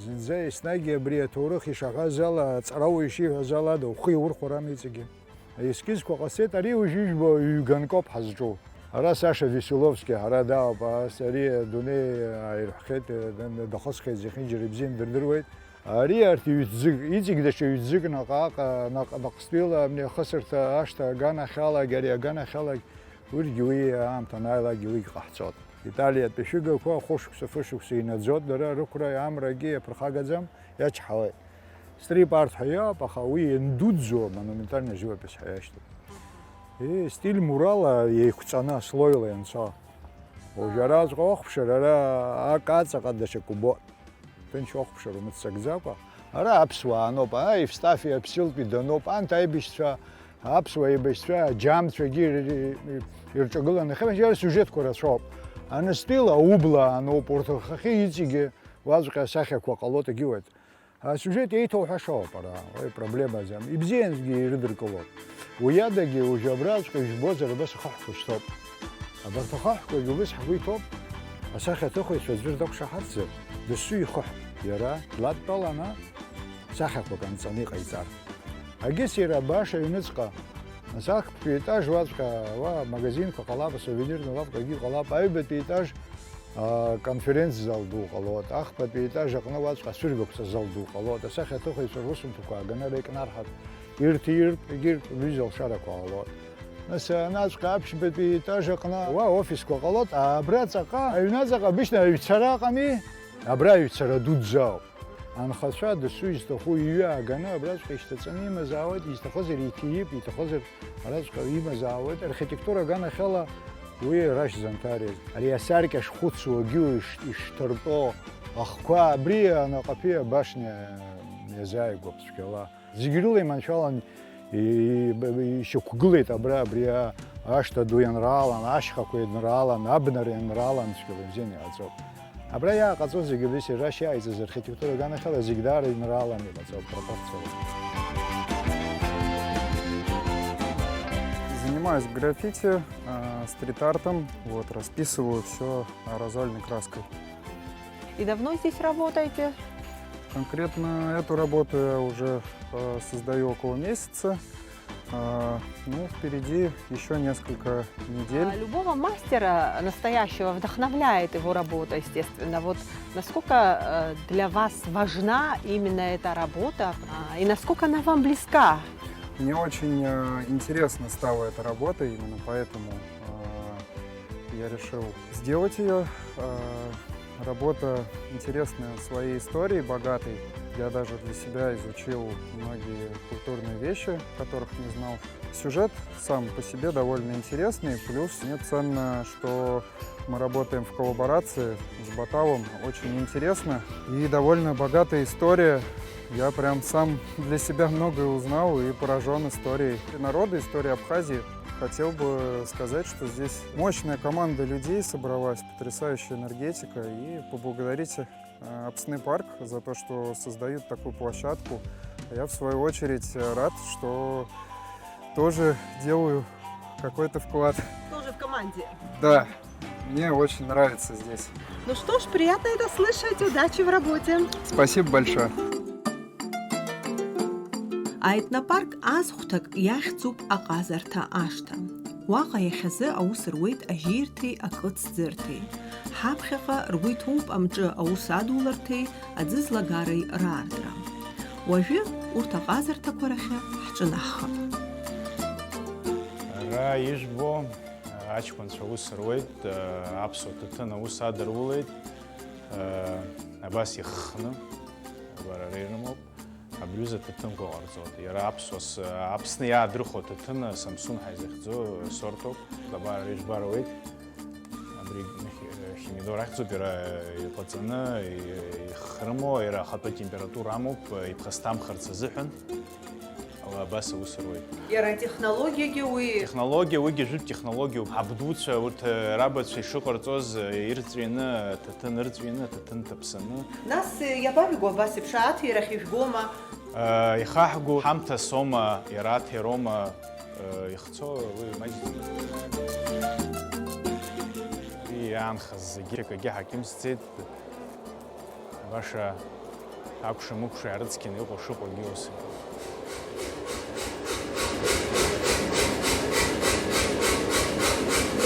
Зынӡа еснагь абри аҭоурых ишаҳәаз ала, аҵарауаҩ ишиҳәаз ала ада, ухы иаурхәарами иҵегьы? Аескизқәа ҟасҵеит, ари уажәы ижәбо ҩ-ганкоуп ҳазҿу. Ара Саша Веселовски ҳара даауп, ас ари адунеи ааирҳәхьеит, д-, дахысхьеит, зехьынџьара ибзианы дырдыруеит. Ари арҭ ҩ-ӡык, иҵегь даҽа ҩ-ӡык наҟ-ааҟ, наҟ-, наҟ-стәила абни ахысырҭа ашҭа аганахьалагь, ари аганахьалагь, урҭгьы уи аамҭа анааилакгьы уигь ҟаҳҵоит. Италиатәи шәыгақәа хәышықәса, фышықәса инаӡоит, дара рықәра амрагьы иаԥырхагаӡам, иачҳауеит. Стрип арт ҳәа иоуп, аха уи иандуӡӡоу монументальная живопись ҳәа иашьҭоуп. Е, стиль мурала еиқәҵаны, слойла ианцо. Уажә араҵәҟьа уахәаԥшыр, ара ак аҵаҟа даҽак убоит. Ҭынч уахәаԥшыр умыццакӡакәа. Ара аԥсуаа аноуп, а, Евстафи Аԥсилтәи даноуп, анҭ аибашьцәа, аԥсуа еибашьцәа, аџьамцәагьы ир-, ир-, ирҿагыланы, иахьа зегьы асиужетқәа рацәоуп. Аныстәила аублаа аноуп, урҭ рхахьы иҵегьы уаҵәҟьа асахьақәа ҟалоит, егьиуеит. Асиужет еиҭауҳәашоуп ара, уи проблемаӡам, ибзиангьы ирыдыркылоит. Уи адагьы, уажәы абраҵәҟьа ижәбозар, абас ахаҳәқәа шьҭоуп. Абарҭ ахаҳәқәагьы убас ҳгәы иҭоуп, асахьаҭыхҩцәа аӡәыр дақәшаҳаҭзар, дасу ихыҳә, иара дладтәаланы сахьақәак анҵаны иҟаиҵар. Агьыс иара абааш аҩныҵҟа, нас актәи етаж уаҵәҟьа, уа магазинқәа ҟалап, асувенирный лавкагьы ҟалап, аҩбатәи етаж, а, конференц-зал ду ҟалоит, ахԥатәи етаж аҟны уаҵәҟьа ацәыргақәҵа зал ду ҟалоит, асахьаҭыхҩцәа русумҭақәа ааганы ара икнарҳартә, ирҭ-иртә, егьырҭ рҩыза алшарақәа ҟалоит. Нас, а, анаҵәҟьа аԥшьбатәи етаж аҟны уа офисқәа ҟалоит, а, абра ҵаҟа, аҩнаҵаҟа обычно аҩцара ыҟами, абра аҩцара дуӡӡа ауп. Анхацәа дасу изҭаху иҩы ааганы абраҵәҟьа ишьҭаҵаны имазаауеит, изҭахызар иҭиип, иҭахызар араҵәҟьа имазаауеит. Архитектура аганахьала уи рашь занҭариаз. Ари асаркьа шхәыцуагьы иш-, ишҭыртәо ахқәа абри анаҟаԥиа абашня иазааигәоуп цәгьала. Зегь рыла иманшәалан и-, и-, ишьақәгылеит абра, абри а-, ашҭа ду ианраалан, ашьхақәа ианраалан, абнара ианраалан цәгьала ибзианы иҟаҵоуп. Абра иааҟаҵо зегьы абри сара шиааиҵаз архитектура аганахьала зегь даара ианраалан иҟаҵоуп, пропорциала. Занимаюсь граффити, а, стрит-артом, вот, расписываю всё аэрозольной краской. И давно здесь работаете? Конкретно эту работу я уже, э, создаю около месяца. А, Ну, впереди еще несколько недель. А, Любого мастера настоящего вдохновляет его работа, естественно. Вот насколько э, для вас важна именно эта работа а, и насколько она вам близка? Мне очень э, интересна стала эта работа, именно поэтому э, я решил сделать ее. Э, Работа интересная в своей истории, богатой. Я даже для себя изучил многие культурные вещи, которых не знал. Сюжет сам по себе довольно интересный, плюс мне ценно, что мы работаем в коллаборации с Баталом. Очень интересно и довольно богатая история. Я прям сам для себя многое узнал и поражен историей народа, историей Абхазии. Хотел бы сказать, что здесь мощная команда людей собралась, потрясающая энергетика, и поблагодарить э, Апсны парк за то, что создают такую площадку. А я, в свою очередь, э, рад, что тоже делаю какой-то вклад. Тоже в команде. Да, мне очень нравится здесь. Ну что ж, приятно это слышать. Удачи в работе. Спасибо большое. Аетнопарк азхәҭак иахьӡуп аҟазарҭа ашҭа. Уаҟа иахьазы аус руеит ажьирҭеи акыцӡырҭеи. Ҳаԥхьаҟа ргәы иҭоуп амҿы аус адуларҭеи аӡызлагареи раартра. Уажәы урҭ аҟазарҭақәа рахьы ҳҿынаҳхап. Ара ижәбо, аҷкәынцәа аус руеит, аԥсуа ҭаҭын аус адырулеит, абас иххны, абар ара ирымоуп. Абри аҩыза ҭаҭынқәа ҟарҵоит. Иара аԥсуа, Аԥсны иаадырхәо аҭаҭын Самсун ҳәа изыхьӡу асорҭоуп. Абар ара ижәбар ауеит. Абри химидор ахьӡуп, иара иҟаҵаны, ихрымо, иара ахатәы температура амоуп, иԥхасҭамхарц азыҳәан. Абас аус руеит. Иара атехнологиагьы уи. Технологиа, уигьы жәытә технологиоуп. Абдуцәа, урҭ рабацәа ишыҟарҵоз, ирҵәины, аҭаҭын ырҵәины, аҭаҭын ҭаԥсаны. Нас иабажәго абас еиԥш аҭира ахьыжәгома? Ихаҳгу ҳамҭа сома, иара аҭирома, ихцо уи маҷӡам. Уи иаанхаз зегьы акагьы ҳакьымсӡеит. Баша акәша-мыкәша иаарыцқьаны иҟоу шыҟоугьы ус.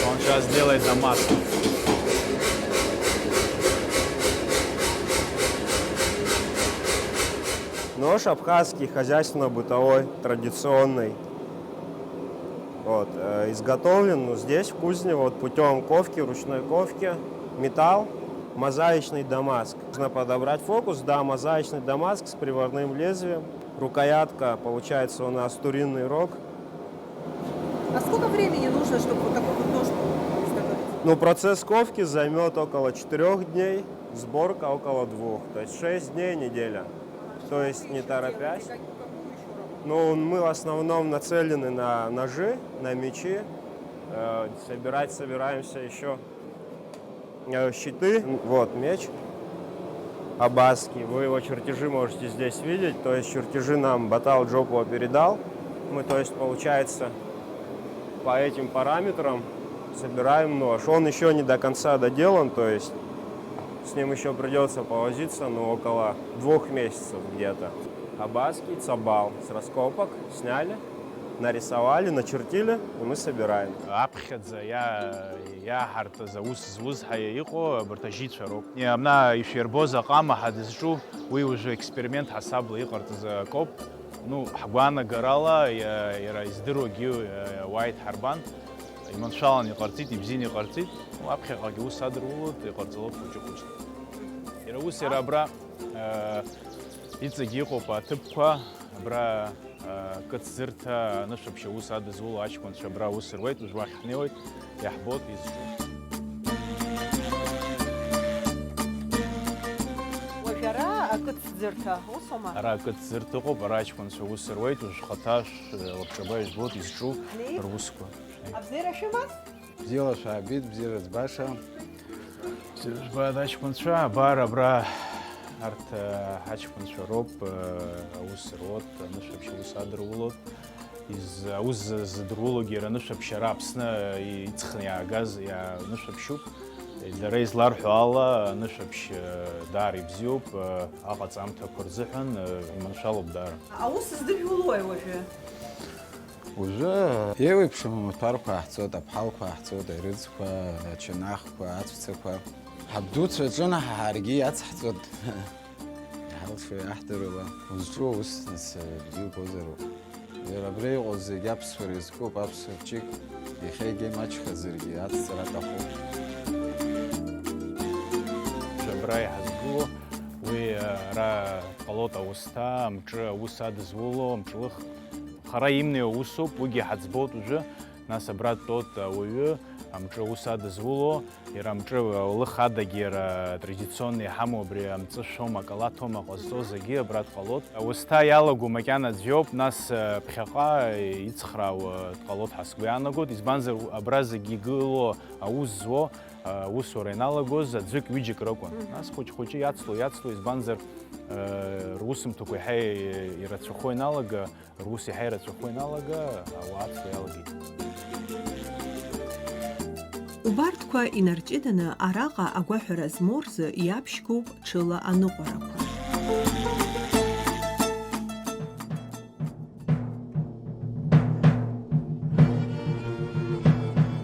Он сейчас делает дамаску. Нож абхазский, хозяйственно-бытовой, традиционный. Вот, э, изготовлен, ну, здесь, в кузне, вот, путем ковки, ручной ковки, металл, мозаичный дамаск. Нужно подобрать фокус, да, мозаичный дамаск с приварным лезвием. Рукоятка, получается, у нас туринный рог. А сколько времени нужно, чтобы вот такой вот нож изготовить? Ну, процесс ковки займет около четырех дней, сборка около двух, то есть шесть дней, неделя. То есть не торопясь. Ну, мы в основном нацелены на ножи, на мечи. Э, собирать собираемся еще э, щиты. Вот меч абхазский. Вы его чертежи можете здесь видеть. То есть чертежи нам Батал Джопуа передал. Мы, то есть, получается, по этим параметрам собираем нож. Он еще не до конца доделан, то есть с ним еще придется повозиться, ну, около двух месяцев где-то. Абхазский цабал с раскопок сняли, нарисовали, начертили, и мы собираем. Аԥхьаӡа иа- иаҳартыз аус зуз ҳәа иҟоу абарҭ ажьицәа роуп. Абна ишәирбоз аҟама ҳәа дызҿу, уи уажәы експеримент ҳасабла иҟарҵаз акоуп. Ну, ҳгәаанагарала, иа- иара издыруагьы, иа- уааит ҳарбан, иманшәалан иҟарҵеит, ибзианы иҟарҵеит. Ну, аԥхьаҟагьы ус адырулоит, иҟарҵалоит хәыҷы-хәыҷла. Иара ус, иара абра, э, иҵегь иҟоуп аҭыԥқәа, абра, э, кыцзырҭа, анышәаԥшь аус адызуло аҷкәынцәа абра аус руеит, уажә уахь ҳнеиуеит, иаҳбоит изҿу. Уажә ара акыцӡырҭа усоума? Ара акыцӡырҭа ыҟоуп, ара аҷкәынцәа аус руеит, уажә хаҭа шә- лабҿаба ижәбоит изҿу Ҳнеи? Русқәа. Абзиара шәымаз? Бзиала шәаабеит, бзиара збаша. Бзиара збааит аҷкәынцәа, абар абра арҭ, э, ҳаҷкәынцәа роуп, э, аус руот, анышәаԥшь аус адырулот. Из-, аус зыдырулогьы иара анышәаԥшь ара Аԥсны иҵхны иаагаз иа-, анышәаԥшьуп. Дара изларҳәо ала, анышәаԥшь, э, даара ибзиоуп, э, аҟаҵамҭақәа рзыҳәан, э, иманшәалоуп даара. Аус здыжәулои уажәы? Уажәы еиуеиԥшым амаҭәарқәа ҳҵоит, аԥҳалқәа ҳҵоит, аирыӡқәа, ачанахқәа, ацәцақәа. Ҳабдуцәа аҿынаҳа ҳаргьы иацҳҵоит. Иҳалшо иаҳдыруа. Узҿу аус, нас, бзиа убозароуп. Иара абра иҟоу зегь аԥсуара иазкуп, аԥсуа ҷык иахьа егьа имаҷхазаргьы ацҵара аҭахуп. Абра иҳазгыло уи, ара дҟалоит аусҭа, амҿы аус адызуло, амҿлых хара имнеиуа усуп, уигьы ҳаӡбоит уажәы, нас абра дтәоуп ауаҩы, амҿы аус адызуло, иара амҿы лых адагьы иара традиционный иҳамоу абри амҵышәоума, акалаҭоума ҟазҵо зегьы абра дҟалоит. Аусҭа иалаго макьана аӡә иоуп, нас, э, ԥхьаҟа ицхраауа дҟалоит ҳәа сгәы иаанагоит, избанзар, абра зегьы игылоу аус зуа, э, аусура ианалагоз аӡәык-ҩыџьак ракәын. Мгм. Нас хәыҷ-хәыҷы иацло, иацло, избанзар, э, русумҭақәа иаҳа ирацәахо ианалага, рус иаҳа ирацәахо ианалага, ауаа ацло иалагеит. Убарҭқәа инарҷыданы араҟа агәаҳәара змоу рзы иаԥшьгоуп ҽыла аныҟәарақәа.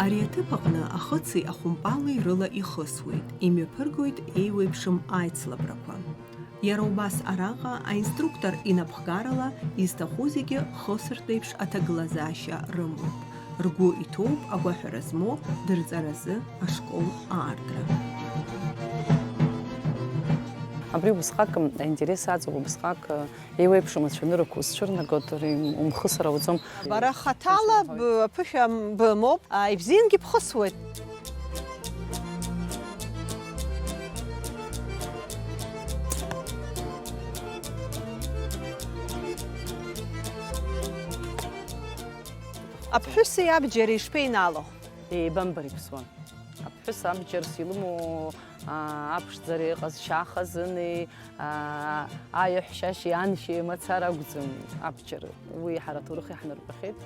Ари аҭыԥ аҟны ахыци ахәымпали рыла ихысуеит, имҩаԥыргоит еиуеиԥшым аицлабрақәа. Иара убас араҟа аинструктор инапхгарала изҭаху зегьы хысыртә еиԥш аҭагылазаашьа рымоуп. Ргәы иҭоуп агәаҳәара змоу дырҵаразы ашкол аартра. Абри убысҟак аинтерес аҵоуп, убысҟак еиуеиԥшым ацәаныррақәа узцәырнагоит, умхысыр ауӡом. Бара хаҭала б-, аԥышәа бымоуп, а, ибзиангьы бхысуеит. Аԥҳәыси абџьари ишԥеинало? Еибамбар иԥсуан. Аԥҳәыс абџьарс илымоу, аа, аԥшӡара иҟазшьа хазыни, аа, аиаҳәшьашьеи аншьеи мацара акәӡам абџьар. Уи ҳара аҭоурых иаҳнарбахьеит,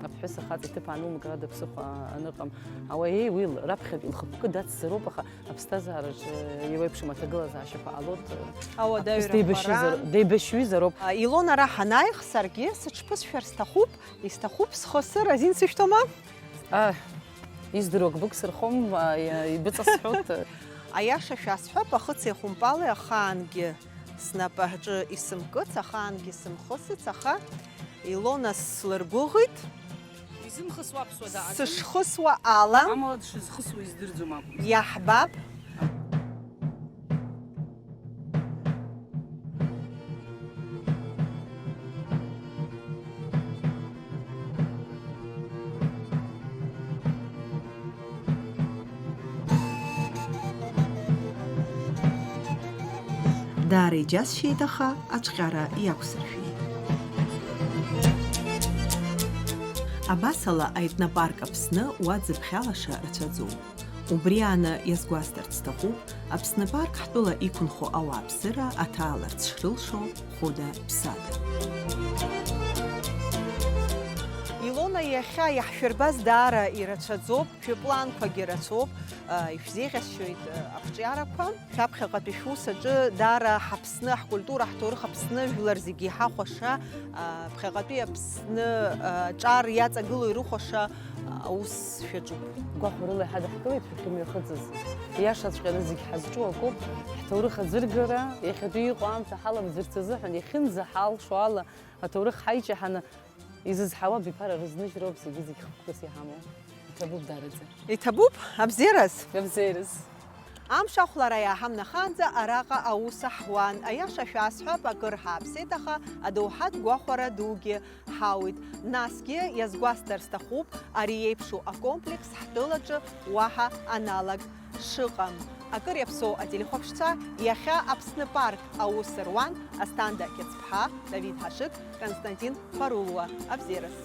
аԥҳәыс ахаҵа иҭыԥ аанумгарада ԥсыхәа аныҟам. Ауаеи, уи раԥхьатә лхықәкы дацзароуп, аха аԥсҭазаараҿы еиуеиԥшым аҭагылазаашьақәа ҟалоит. Ауадаҩрақәа аԥҳәыс деибашьҩызар-, раан. Деибашьҩызароуп. Илона ара ҳанааих, саргьы сыҽԥысшәар сҭахуп, исҭахуп схы сыр азин сышәҭома? Аҳ, издыруа гәык сырхом, а, иа-, ибыҵасҳәоит. Аиаша шәасҳәап, ахыци ахәымпали ахаангьы снапаҿы исымкыц, ахаангьы сымхысыц, аха Илона слыргәыӷит. Изымхысуа аԥсуа даҟаӡам. Сышхысуа ала. Амала дшызхысуа издырӡом акәымзар. Иаҳбап. Даара иџьасшьеит, аха ацәҟьара иақәсыршәеит. Абасала, аетнопарк Аԥсны уа дзыԥхьалаша рацәаӡоуп. Убри ааны иазгәасҭарц сҭахуп, Аԥсны апарк ҳтәыла иқәынхо ауааԥсыра аҭааларц шрылшо хәыда-ԥсада. Илона, иахьа иаҳшәырбаз даара ирацәаӡоуп, шәыпланқәагьы рацәоуп, а, ишәзеиӷьасшьоит, а, ақәҿиарақәа. Шәаԥхьаҟатәи шәус аҿы даара ҳаԥсны, ҳкультура, ҳҭоурых Аԥсны жәлар зегьы иҳахәаша, а, ԥхьаҟатәи Аԥсны, а, ҿар иаҵагылоу ирыхәаша, а, аус шәаҿуп. Гәахәарыла иҳадаҳкылеит шәахьымҩахыҵыз. Иашаҵәҟьаны зегь ҳазҿу акоуп, ҳҭоурых аӡыргара, иахьатәи иҟоу аамҭа ҳаламӡырц азыҳәан, иахьынӡаҳалшо ала аҭоурых ҳаиҷаҳаны изызҳауа абиԥара рызныжьроуп зегьы-зегь хықәкыс иҳамоу. Иҭабуп даараӡа. Иҭабуп, абзиараз! Абзиараз! Амш ахәлара иааҳамнахаанӡа араҟа аус аҳуан. Аиаша шәасҳәап, акыр ҳааԥсеит, аха адоуҳатә гәахәара дугьы ҳауит. Насгьы иазгәасҭар сҭахуп, ари еиԥшу акомплекс ҳтәылаҿы уаҳа аналог шыҟам. Акыр иаԥсоу ателехәаԥшцәа, иахьа Аԥсны парк аус руан Асҭанда Қьацԥҳа, Давид Ҳашыг, Константин Парулуа. Абзиараз!